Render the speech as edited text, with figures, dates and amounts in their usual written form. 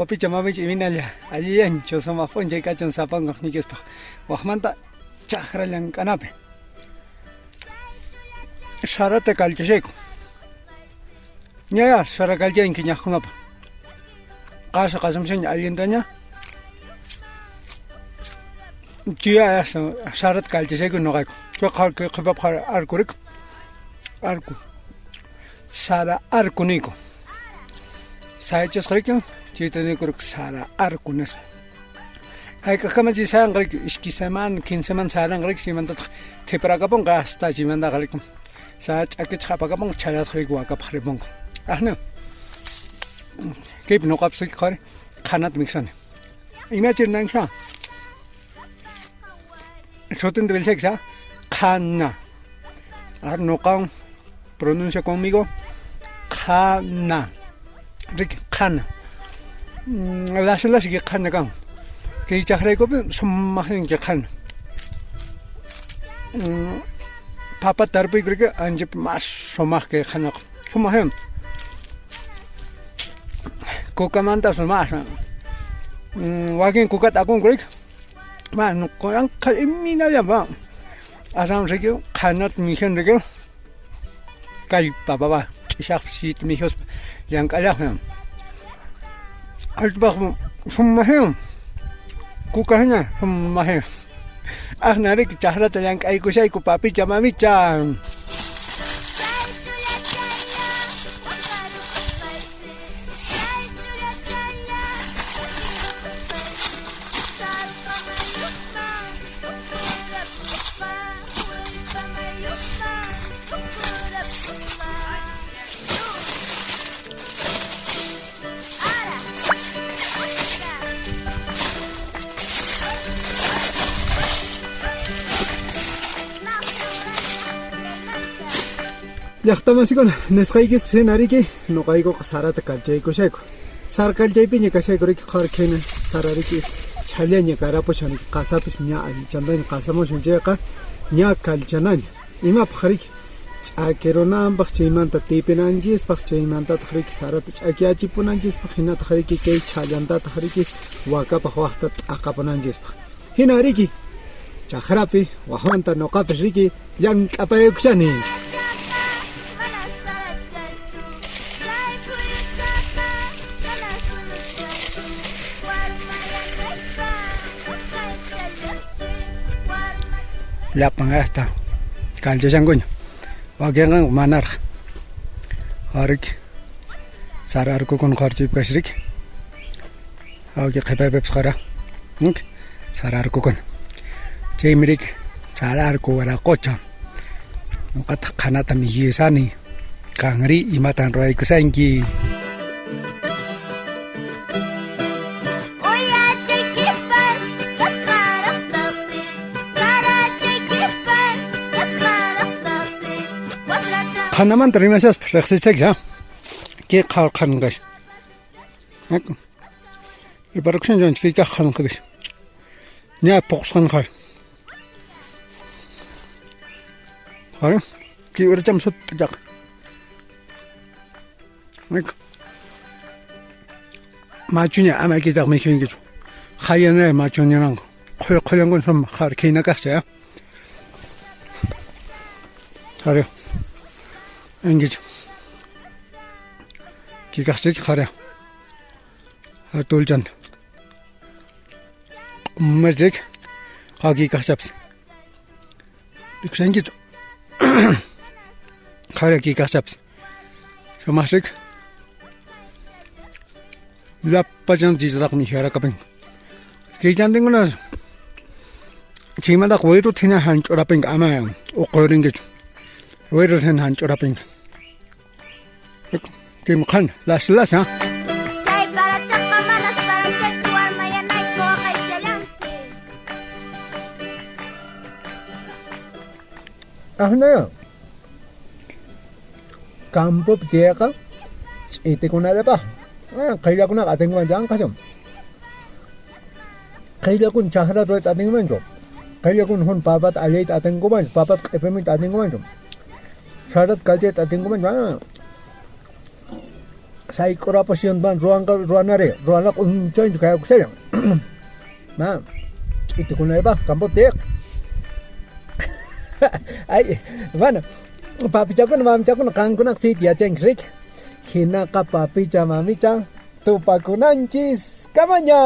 Papicha mamicha iminalla allillanchu sumaq p'unchay kachun sapankuq ñikispaq waqmanta chakra llank'anapi sarata kallchashayku ñaya sara kallchaynki ñaqkunapa qasa qasamshaña allintaña chuya sarata kallchashayku noqayku qhipapaq arku arku sara arku niyku sayachasqa riki chayta niykurqa sara arku nispa hayk'aqkama chay sayanqa riki iskay semana kinsa semana sayanqa riki chaymantataq thiprakapunqa hasta chaymantaqa riki sara ch'akichaq apakapunqa chayataq riki wakapaq ripunqa ajna kaypi noqapis riki qhari qhanata mikhusani imachir nankha Sutinta willasayki, qhana. Ar noqan pronuncia conmigo qhana. Riki qhana. Lasa lasa kay qhana kan. Kay chakraykupi sumaqnin kay qhana. Papa tarpuyku riki ancha mas sumaq kay qhanaqa. Sumaq Kukamanta sumaq. Wakin kukata akunku riki. Mano qanqa iminallama asan riki qhanata mikhun riki kallpa baba ch'ishaqpas sita mikhuspa llank'allaqmi allpaq sumaqmi kuka hina sumaqmi aqna riki chakrata llank'aykushayku papicha mamicha. Llaqtamasikuna nisqaykispas hina riki noqaykuqa sarata kallchaykushayku. Sara kallchaypiña kashayku riki qharkhina sara riki chhallaña karapushan riki qasapis ña allichantaña qasamushan chayqa ña kallchanaña. Imapaq riki ch'akirunanpaq chaymanta tipinanchispaq chaymantataq riki sarata ch'akiachipunanchispaq hinataq riki kay chhallantataq riki wakapaq waqta t'aqapunanchispaq. Hina riki chaqrapi waqmanta noqapis riki llank'apayukushani. Llapan hasta kallchashankuña wakinqa manaraq riki sara arkukuna qharchiypi kashan riki awki qhipaypipas qara sara arkukuna chaymi riki sara arku wiraqocha ñuqataq qhanata mikhusani qanrí imatan ruwaykusanki. Qhanamanta rimashaspa riqsichayki ha kay qhan kashan Riparakushanchu kay kaq qhanqa kashan ña puqusqan qhari qhari kay uracham sut'achaqa machuña ama kaytaqa mikhunkichu hayanay machuñananqa qhulla qhullankuna sumaq qhari khayna kaqcha ya qhari ankichu kikaqchiki qhari hatulchanta q'umerchik qhaki kaqchapis rikushankichu qhari kikaqchapis sumaqrik llapachan chaytataqmi mikhuyarakapunku kaychantinkuna chaymantaqa wayruta hina hanch'urapinka ama uqurinkichu wayruta hina hanch'urapinka Kaymi qhana las las ha. Chay parachaqa manas parachachu warmayanayku waqaychallansi. Ajna campopi tiyayqa ch'itikunallapaq qhillakunaqa atinkumanchu anqacham qhillakuna chakra rurayta atinkumanchu qhillakuna hun papata allayta atinkumanchu papata q'ipimuyta atinkumanchu sarata kallchayta atinkumanchu. Sayk'urapushan ruwanqa ruwanari ruwanaqa unchaychu kayakushallan. Ma ch'itikunaypaq campopi tiyaq. Ay, bueno, papichakuna mamichakuna qankunaqa chayta yachanchis riki. Hinaqa papicha mamicha tupakunanchis kamaña.